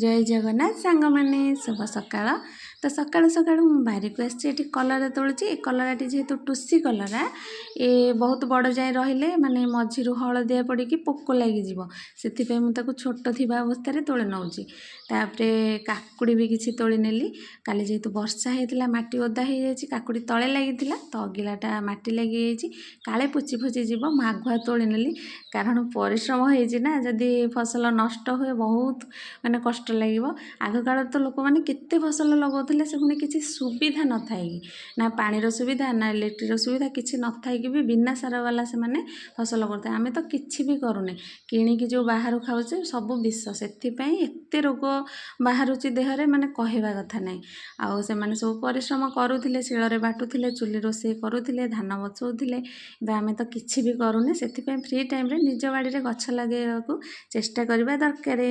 ଜୟ ଜଗନ୍ନାଥ ସାଙ୍ଗମାନେ, ଶୁଭ ସକାଳ। ତ ସକାଳୁ ସକାଳୁ ମୁଁ ବାରିକୁ ଆସିଛି। ଏଠି କଲରା ତୋଳୁଛି। ଏ କଲରାଟି ଯେହେତୁ ଟୁସି କଲରା, ଏ ବହୁତ ବଡ଼ ଯାଏଁ ରହିଲେ ମାନେ ମଝିରୁ ହଳଦିଆ ପଡ଼ିକି ପୋକ ଲାଗିଯିବ। ସେଥିପାଇଁ ମୁଁ ତାକୁ ଛୋଟ ଥିବା ଅବସ୍ଥାରେ ତୋଳି ନେଉଛି। ତାପରେ କାକୁଡ଼ି ବି କିଛି ତୋଳି ନେଲି। କାଲି ଯେହେତୁ ବର୍ଷା ହେଇଥିଲା, ମାଟି ଓଦା ହେଇଯାଇଛି। କାକୁଡ଼ି ତଳେ ଲାଗିଥିଲା ତ ଅଗିଲାଟା ମାଟି ଲାଗିଯାଇଛି, କାଳେ ପଚି ଫଚି ଯିବ, ମୁଁ ଆଗୁଆ ତୋଳି ନେଲି। କାରଣ ପରିଶ୍ରମ ହେଇଛି ନା, ଯଦି ଫସଲ ନଷ୍ଟ ହୁଏ ବହୁତ ମାନେ କଷ୍ଟ ଲାଗିବ। ଆଗକାଳରେ ତ ଲୋକମାନେ କେତେ ଫସଲ ଲଗାଉଥିଲେ, ସେ ପୁଣି କିଛି ସୁବିଧା ନଥାଇକି, ନା ପାଣିର ସୁବିଧା ନା ଇଲେକ୍ଟ୍ରିର ସୁବିଧା କିଛି ନଥାଇକି ବି ବିନା ସାର ବାଲା ସେମାନେ ଫସଲ କରୁଥିଲେ। ଆମେ ତ କିଛି ବି କରୁନେ, କିଣିକି ଯେଉଁ ବାହାରୁ ଖାଉଛେ ସବୁ ବିଷ। ସେଥିପାଇଁ ଏତେ ରୋଗ ବାହାରୁଛି ଦେହରେ, ମାନେ କହିବା କଥା ନାହିଁ। ଆଉ ସେମାନେ ସବୁ ପରିଶ୍ରମ କରୁଥିଲେ, ଶିଳରେ ବାଟୁଥିଲେ, ଚୁଲି ରୋଷେଇ କରୁଥିଲେ, ଧାନ ବଛଉଥିଲେ। କିନ୍ତୁ ଆମେ ତ କିଛି ବି କରୁନେ। ସେଥିପାଇଁ ଫ୍ରି ଟାଇମ୍ରେ ନିଜ ବାଡ଼ିରେ ଗଛ ଲଗାଇବାକୁ ଚେଷ୍ଟା କରିବା ଦରକାର।